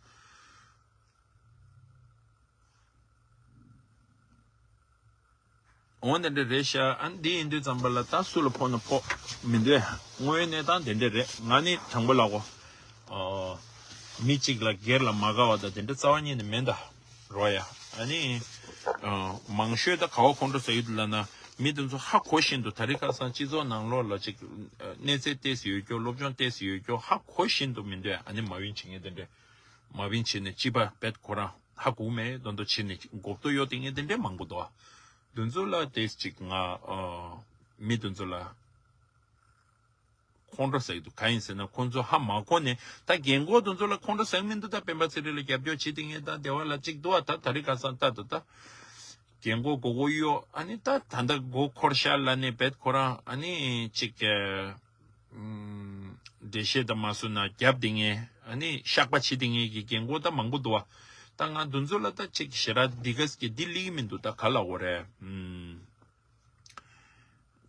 འོ་དེ་འདྲ་རེད་ཤག་ཨ་འདི་ཡིན་དུས་ཙམ་པ་ལ་ད་སུ་ལ་ཕོག་ན་ཕོག་མི་འདོད། དངོས་ཡོད་གནས་སྟངས་དེ་འདྲ་རེད། ང་ནི་དྲང་པོ་ལབ་གོ། ཨོ། མི་གཅིག་ལ་སྒེར་ལ་མ་དགའ་བ་དང་དེ་འདྲ་རྩ་བ་ཉིད་ནས་མེད་ད། རོ་ཡ། ཨ་ནི། ཨོ། མང་ཤོས་ད་ག་བ་ཁོང་ཁྲོ་ཟ་ཡི་འདུག་ལབ་ན། མི་དེ་ཚོ་ཧ་གོ་བཞིན་དུ་ད་རེས་ཁ་སང་སྤྱི་ཚོགས་ནང་ལོགས་ལ་ཅིག་གནས་ཚད་ཏོག་ཙམ་ཡོད་རྒྱུ། སློབ་སྦྱོང་ཏོག་ཙམ་ཡོད་རྒྱུ་ཧ་གོ་བཞིན་དུ་མི་འདོད། ཨ་ནི་མ་བིན་བྱེད་མཁན་དེ་འདྲ། མ་བིན་བྱེད་ནས་ཅི་པ་བེད་ཁོ་རང་ཧ་གོ་མེད་དོན་དུ་བྱེད་ནས་མགོ་བཏོ་གཡོ་དེ་ངས་དེ་འདྲས་མང་པོ་འདུག་དེ་ཚོ་ལ་ཏོག་ཙམ་ཅིག་ང་ཨ་མི་དེ་ཚོ་ལ་ཁོང་ཁྲོ་ཟ་གི་འདུག་གང་ཡིན་ཟེར་ན་ཁོང་ཚོ་ཧ་མ་གོ་ནས། ད་རྒན་གོག་དེ་ཚོ་ལ་ཁོང་ཁྲོ་ཟ་གི་མི་འདུག་ད་སྤེན་པ་ཚེ་རིང་ལ་རྒྱབ་སྐྱོར་བྱེད་དེ་ངས་ད་སྡེ་བ་ལ་ཅིག་འདུག་ད་ད་རེས་ཁ་སང་ལྟ་འདུག་ད་རྒན་གོག་མགོ་སྐོར་གཡོ། ཨ་ནི་ད་ད་ལྟ་མགོ་འཁོར་ཤག་ལབ་ནས་བེད་ཁོ་རང་ཨ་ནི་ཅིག་འགྲེལ་བཤད་དང་མ་སུ་ན་རྒྱབ་དེ་ངས་ཨ་ནི་བཤགས་པ་བྱེད་དེ་ངས་ཀྱི་རྒན་གོག་ད་མང་པོ་འདུག་བ། ད་ང་དེ་ཚོ་ལ་ད་ཅིག་ཞེ་དྲག་འདི་གས་ཀྱི་འདི་ལིག་མི་འདུག་ད་ག་ལ་འོ་རེད།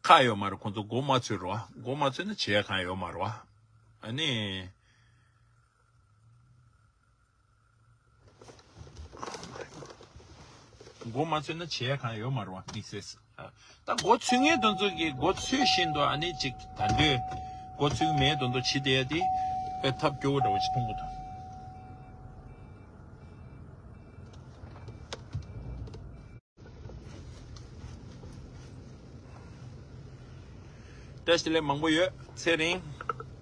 ཁག་ཡོད་མ་རེད། ཁོང་ཚོ་མགོ་མ་ཚོས་རོ། མགོ་མ་ཚོས་ན་བྱེད་ཡ་གང་ཡོད་མ་རེད་བ། ཨ་ནི། མགོ་མ་ཚོས་ན་བྱེད་ཡ་གང་ཡོད་མ་རེད་བ། དམིགས་བསལ། ད་མགོ་ཚོས་མཁན་དེ་ཚོ་གིས་མགོ་ཚོས་བཞིན་དུ་ཨ་ནི་ཅིག་ད་འདོད། མགོ་ཚོས་མེད་དེ་ཚོ་བྱེད་བསྡད་ཡ་དེ་དཔེ་ཐབས་སྐྱོ་བོ་འདྲ་བོ་ཞིག་མཐོང་གི་འདུག་བཀྲ་ཤིས་བདེ་ལེགས་མང་པོ་ཡོད། ཚེ་རིང་།